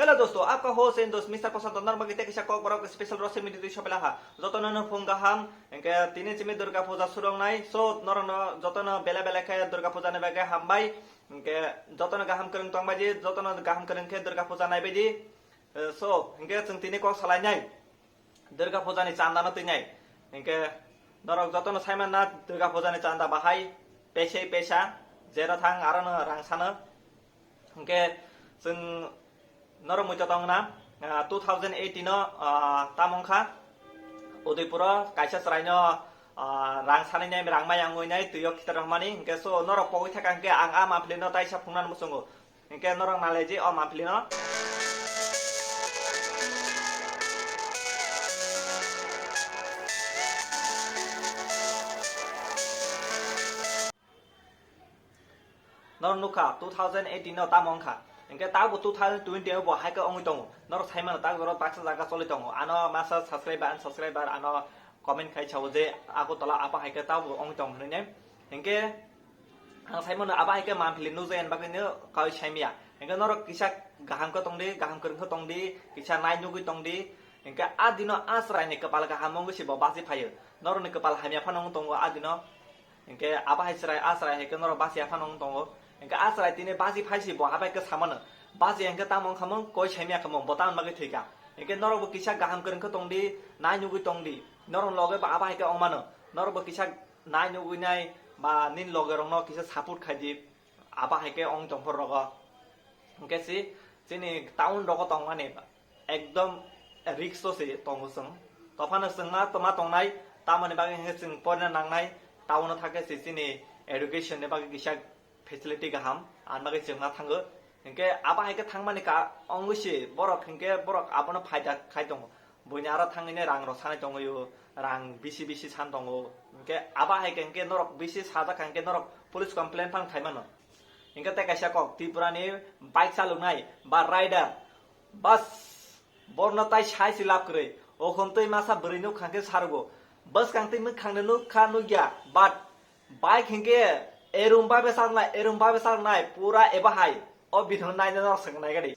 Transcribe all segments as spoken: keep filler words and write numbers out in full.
Hello dosto, आपका host and दोस्त मिस्टर प्रशांत नरमगी tei kisa kokborok special rosem mini twi sopela ha. Jotono no phung gaham, engke tini chimi Durga Puja surong nai. So, norok no jotono bela bela khe Durga Puja ni bagwi hambai. Engke jotono gaham kwrwng tong bai di, jotono gaham kwrwng khe Durga Puja nai bai di. Eh, so, engke chwng tini kok salai nai. Durga Puja ni chanda no twi nai. Engke norok jotono sai man na Durga Puja ni chanda bahai pesei pesa, jera thang aro no rang sano. Hingke chwng norok muicha tong na, ah, two thousand eighteen o, ah, tamo wngkha Udaipuro kaisa chwraino, ah, rang sanai nai, rang mayang oi nai, twi o khitar rwmani. Hingke so norok pogwi thaka hingke ang a mampli no taisa phungnani muchungo. Hingke norok nalai ji o mampli no. Norok nukha, two thousand eighteen no tamo wngkha. Hingke tabuk two thousand twenty o bo hai khe wngwi tongo. Norok sai mano, tabuk oro baksa jaga choli tongo. Ano masa subscriber, unsubscriber, ano comment khai sao je Agartala abo hai khe tabuk wngwi tongo hinwi ne. Hingke ang sai mano, abo hai khe mampli nukjai ani bagwi no kaui sai maya. Hingke norok kisa kaham khe tong di, kaham kwrwng khe tong di, kisa nai nugwi tong di. Hingke a dino a chwraini kwpal kaham wngwi se bo basi phaio. Norokni kwpal hamya phano wng tongo a dino. Hingke abo hai chwrai, a chwrai hai khe norok basi ya phano wng tongo. Hingke a chwrai tini basi phai si bo abo hai khe samano. Basi hingke tamo wngkha mung koi sai maya khe mung bo tamoni bagwi thwikha. Hingke norok bo kisa kaham kwrwng khe tong di, nai nugwi tong di. Norok loge bo abo hai khe wng mano. Norok bo kisa nai nugwi nai ba nini loge rok no kisa support khai di. Abo hai khe wng tong phor rogo. Hingke si chini town rogo tong mani ekdom risk o se tongo chwng. Tophano chwng ma tongma tongnai, tamoni bagwi hingke chwng porina nangnai, town o thangkhe se chini education ni bagwi kisa facility kaham, ani bagwi chwng ma thango. Hingke abo hai khe thangmani ka wngwi se borok hingke borok abono phaida khai tongo. Buini aro thangwi ne rang rok sanai tongwi o, rang bisi bisi san tongo. Hingke abo hai khe hingke norok bisi sajak kha hingke norok police complaint phan khai mano. Hingke tei kaisa kok, Tripura ni bike chaloknai ba rider, bas, borno tai sai si lab kwrwi. O khum twi masa bwrwi nuk kha khe sarugo. Bwskang twi mwkhang no nuk kha nukya, but bike hingke erum bai bwsaknai, erum bai bwsaknai, pura eba hai. O bithong nai norok swng nai gadi.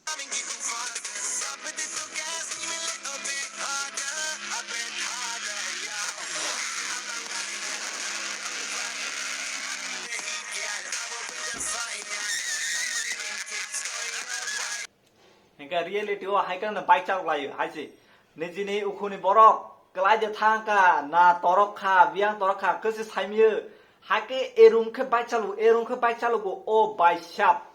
Hingke reality o hai khe bike chalok laio hai se. Nijini ukhuni borok kwlai de thang kha, na torok kha, biyang torok kha, kwse saimio. Hai khe erum khe bike chalo, erum khe bike chalogo, o bai sap.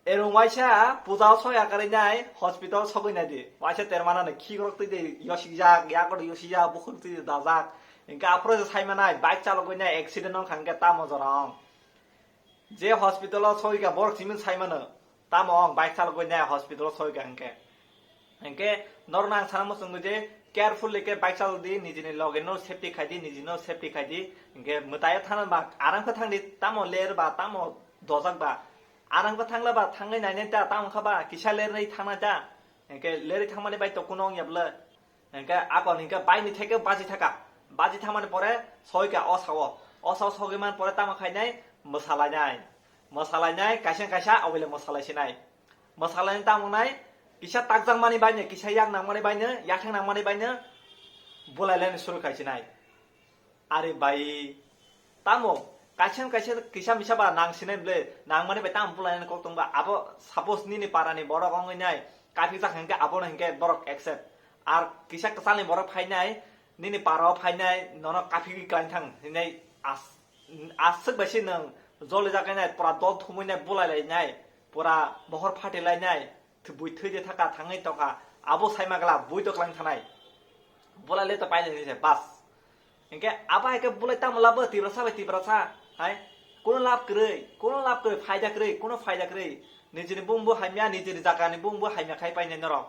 Erung waisa puja o soi akarwi nai hospital sogwi nai di. Waisa termana no khikrok twi de yosijak, yakor yosijak, bukhuk twi de dajak. Hingke aphuru se sai manai bike chalogwi nai accident wngkha hingke tamo jora wng. Je hospital o sogwi kha borok simi sai mano. Tamo wng bike chalogwi nai hospital o sogwi kha hingke. Hingke norokno ang sana muchungo je carefully khe bike chalok di, nijini loge no safety khai di, nijini no safety khai di. Hingke mwtai o thangna ba aram khe thang di, tamo ler ba, tamo dojak ba. Aram khe thangla ba thangwi nainai ta, tamo kha ba kisa lerwi thangnai ta. Hingke lerwi thangmani bai to kuno wng ya bwle. Hingke akon hingke bike ni theke baji thaka. Baji thangmani pore soi kha o sao. O sao sogwi man pore tamo khainai mwsalainai. Mwsalainai kaisa kaisa oboile mwsalai sinai. Mwsalaini tamo nai kisa takjakmani baino, kisa yak nangmani baino, yatheng nangmani baino bulai laini suru khai sinai. Are bai, tamo kaisa kaisa kisa misa ba nang sinai bwle, nangmani bai tamo bulai laini kok tong ba, abo suppose nini para ni borok wngwi nai kaphik jak hingke abono hingke borok accept. Ar kisa kwchal ni borok phai nai, nini para o phai nai, nono kaphik wi kwlai thang hinai as-, aswk bai se nwng joli jak nai, pura dol thumui nai, bulai lai nai, pura mohor phati lai nai. Bui thwi de thaka thangwi tongkha, abo sai magla bui to klang thanai. Bulai le to pailai ni se bas. Hingke abo hai khe bulai tamo labo Tiprasa bai Tiprasa hai. Kuno lab kwrwi, kuno lab kwrwi, phaida kwrwi, kuno phaida kwrwi. Nijini bumbu hamya, nijini jagani bumbu hamya khai painai norok.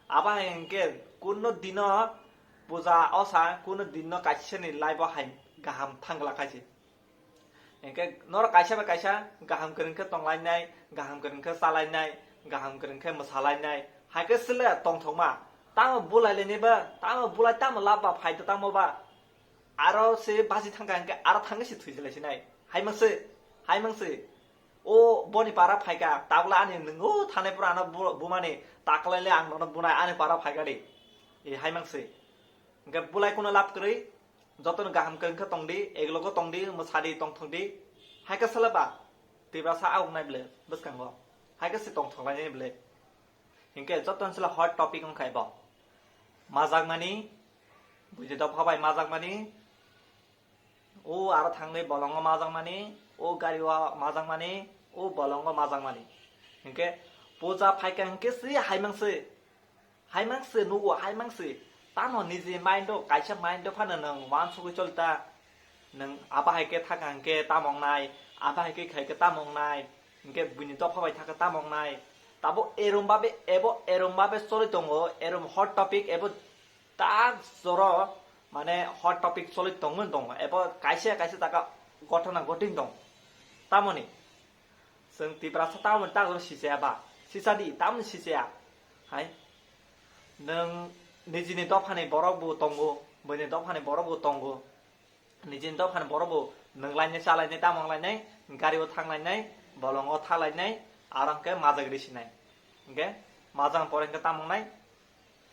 Abo hai hingke kuno dino puja osa, kuno dino kaisa ni life o hai gaham thangla khaisi. Hingke norok kaisa bai kaisa gaham kwrwng khe tonglainai, gaham kwrwng khe chalainai, gaham kwrwng khe mwsalainai, hai khe chwle tongthokma. Tamo bulai lainai ba, tamo bulai tamo lab ba phai tamo ba. Aro se baji thangkha hingke aro thangwi se thwi jilai sinai. Hai mangse, hai mangse. O boni para phaika, tabla ani nwngo thanai pura ano bu-, bumani taklaile ang nono bunai ani para phaika di. E hai mangsi. Hingke bulai kuno lab kwrwi, jotono kaham kwrwngkhe tongdi, eglogo tongdi, mwsadi tongthokdi. Haikhe sele ba, Tiprasa awngnai ble, bwskango. Haikhe se tongthoknai ble. Hingke jotono sele hot topic wngkha ebo. Majakmani, buji dopha bai majakmani, o aro thangwi bolongo majakmani, o gari o majakmani, o bolongo majakmani. Hingke puja phaikha hingke si haimangsi. Haimangsi nugo, haimangsi. Tamo niji mind o, kaisa mind o phano nwng wansugwi cholta. Nwng abo hai khe thaka hingke tamo wngnai, abo hai khe khaikhe tamo wngnai, hingke buini dopha bai thaka tamo wngnai. Tabo erom babe, ebo erom babe choli tongo, erom hot topic, ebo tak joro, mane, hot topic choli tongmani tongo, ebo kaisa kaisa taka gotona gotini tongo. Tamoni chwng Tiprasa tamoni tak joro sichaya ba, sichadi, tamoni sichaya. Hai, nwng nijini dophani borok bo tongo, buini dophani borok bo tongo. Nijini dophani borok bo nwnglainai, chalainai, tamo wnglainai, gari o thanglainai, bolongo thanglainai, aro hwnkhe majak risinai. Hwnkhe majak pore hwnkhe tamo wngnai,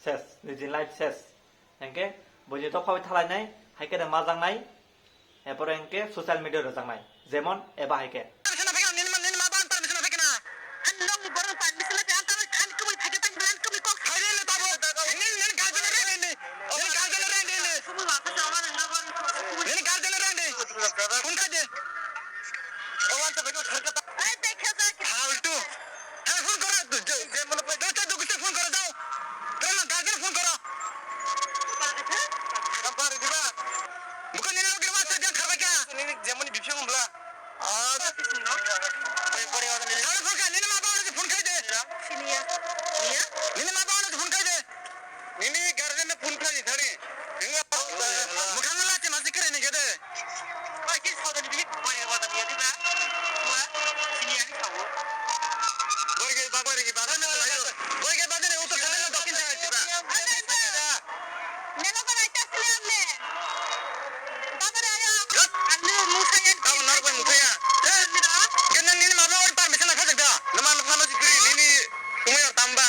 ses, nijini life ses. Hwnkhe buini dopha bai thalainai, haikhe de majaknai, erpore hwnkhe social media rwjaknai, jemon eba haikhe. Nini ma ba ang permission hophai khna. Ani nokni borok permission hophai ang tamo ani kubui phaikhe tang ani kubui kok. Hai le le tabo. Nini nini guardian re nini. Nini guardian re nini. Nini guardian re nini. Phone khai de. Faltu. Hai phone koro. Je je molo pe. Dosta dukse phone koro jao. Tama guardian phone koro. Bukan nini lagi rumah saja kharba kya? Nini jemoni bipsong bla. Ah, phone khai, nini ma ba phone khai de. Nini ma ba phone khai de. Nini guardian phone khai de thani. Nini mukhang la te masi kare ni gede. Boi ke bagwari ke bagwari. Boi ke bagwari uto khade na dokin sa. Nelo ko raita sile amne. Tamo norok bai muthaya. Kena nini mama ori permission na khajak da. Nama na phano sikri nini tumai or tamba.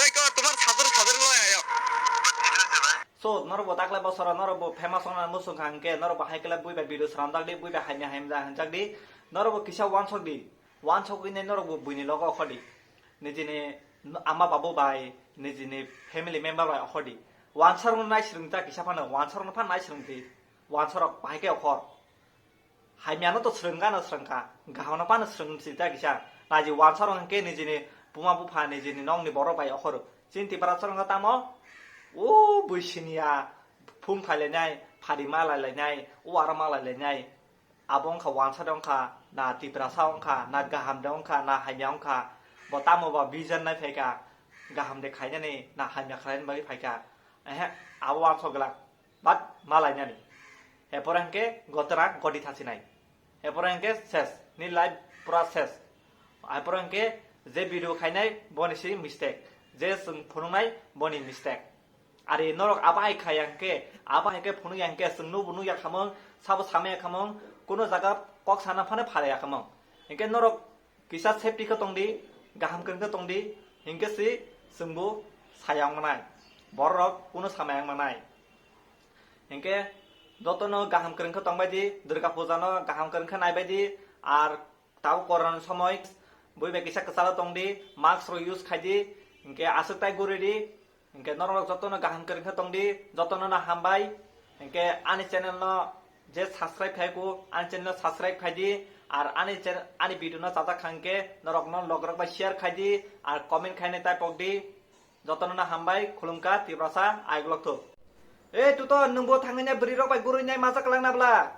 Oi ko tumar sadar sadar lo ayo. So, norok bo takle bosoro norok bo famous ongna musung kha hwnkhe norok bo hai kele bui bai video sramjak di, bui bai haimya haimya hanjak di. Norok bo kisa wansok di. Wansok di nai norok bo buini logo okhor di. Nijini ama babu bai, nijini family member bai okhor di. Wansarokno naisrwng ta kisa phano, wansarokno phano naisrwng di. Wansarok bahai khe okhor. Haimyano to swrwng gano swrwngkha, gahamno phano swrwng si ta kisa. Naji wansarok hwnkhe nijini buma bupha, nijini nokni borok bai okhor. Chini Tiprasarok wngkha tamo, o bui siniya, phung phailainai, phari malailai nai, o aro malailai nai. Abo wngkha wansarok wngkha, na Tiprasa wngkha, na gaham de wngkha, na hamya wngkha. Bo tamo ba vision nai phaikha, gaham de khainani, na hamya khlainani bagwi phaikha. Ehe, abo wansok glak, but malainani. Hepore hwnkhe gotera godi thasinai. Hepore hwnkhe ses, ni life pura ses. Hepore hwnkhe je video khainai boni si mistake, je chwng phunuknai boni mistake. Ari norok abo hai khai yang khe, abo hai khe phunuk yang khe, chwng nubo nuk ya khamung, sabo sama ya khamung, kuno jaga kok sana phano phala ya khamung. Hingkhe norok kisa safety khe tongdi, gaham kwrwng khe tongdi, hingkhe si chwngbo saya wng manai, borok kuno sama yang manai. Hingkhe jotono gaham kwrwng khe tongbai di, Durga Puja no gaham kwrwng khe naibai di, ar Tabo corona ni somoi bui bai kisa kwchalo tong di, mask rok use khai di, hinkhe aswk tai guri di, hinkhe norok jotono kaham kwrwng khe tong di, jotono no hambai, hinkhe ani channel no je subscribe khai ku, ani channel no subscribe khai di, ar ani channel, ani video no chajak kha hinkhe norok no log rok bai share khai di, ar comment khai nai tai pok di. Jotono no hambai, khulumkha, Tiprasa, aiglok thuk. Ei, tuto, nwngbo thangwi nai bwrwi rok bai gurwi nai masa kwlangna bla?